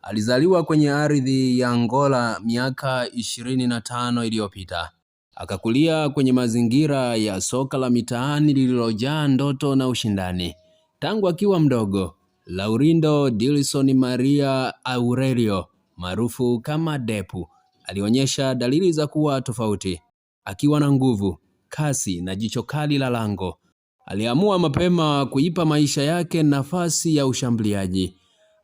Alizaliwa kwenye ardhi ya Angola miaka 25 iliyopita. Akakulia kwenye mazingira ya soka la mitaani lililojaa ndoto na ushindani. Tangu akiwa mdogo, Laurindo Dilson Maria Aurelio maarufu kama Depu alionyesha dalili za kuwa tofauti. Akiwa na nguvu, kasi na jicho kali la lango, aliamua mapema kuipa maisha yake nafasi ya ushambuliaji.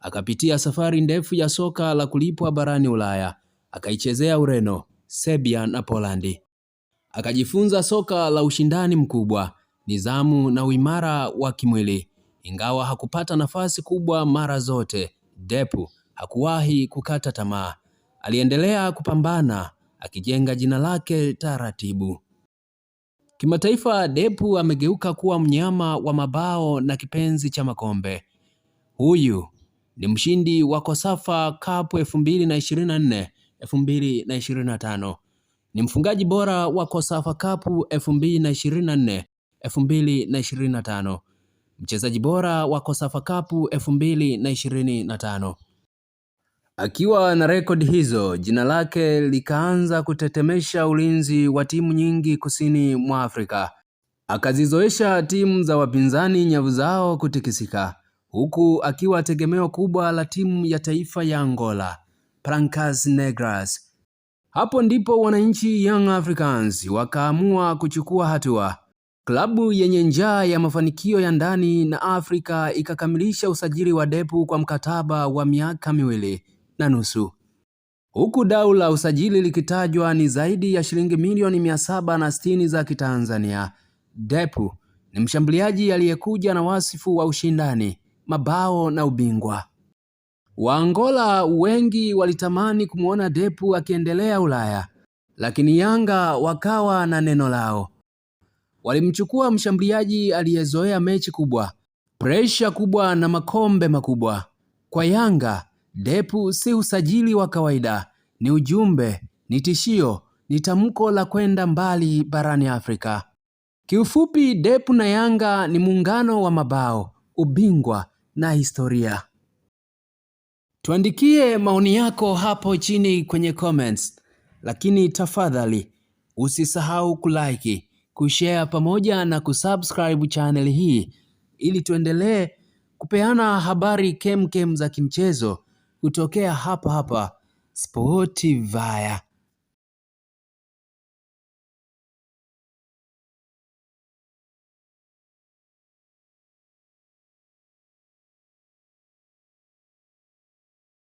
Akapitia safari ndefu ya soka la kulipwa barani Ulaya, akaichezea Ureno, Serbia na Polandi. Akajifunza soka la ushindani mkubwa, nidhamu na uimara wa kimwili. Ingawa hakupata nafasi kubwa mara zote, Depu hakuwahi kukata tamaa. Aliendelea kupambana, akijenga jina lake taratibu. Kimataifa, Depu amegeuka kuwa mnyama wa mabao na kipenzi cha makombe. Huyu ni mshindi wa Kosafa Cup 2024 2025. Ni mfungaji bora wa Kosafa Cup 2024 2025. Mchezaji bora wa Kosafa Cup 2025. Akiwa na rekodi hizo, jina lake likaanza kutetemesha ulinzi wa timu nyingi kusini mwa Afrika. Akazizoesha timu za wapinzani nyavu zao kutikisika, huku akiwa tegemeo kubwa la timu ya taifa ya Angola, Palancas Negras. Hapo ndipo wananchi Young Africans wakaamua kuchukua hatua. Klabu yenye njaa ya mafanikio ya ndani na Afrika ikakamilisha usajili wa Depu kwa mkataba wa miaka 2.5, huku dau la usajili likitajwa ni zaidi ya shilingi milioni 760 za Kitanzania. Depu ni mshambuliaji aliyekuja na wasifu wa ushindani, mabao na ubingwa. Waangola wengi walitamani kumwona Depu akiendelea Ulaya, lakini Yanga wakawa na neno lao. Walimchukua mshambuliaji aliyezoea mechi kubwa, presha kubwa na makombe makubwa. Kwa Yanga, Depu si usajili wa kawaida, ni ujumbe, ni tishio, ni tamko la kwenda mbali barani Afrika. Kiufupi, Depu na Yanga ni muungano wa mabao, ubingwa na historia. Tuandikie maoni yako hapo chini kwenye comments, lakini tafadhali usisahau kulike, kushare pamoja na kusubscribe channel hii ili tuendelee kupeana habari kemkem za kimchezo kutokea hapa hapa Sportivaya.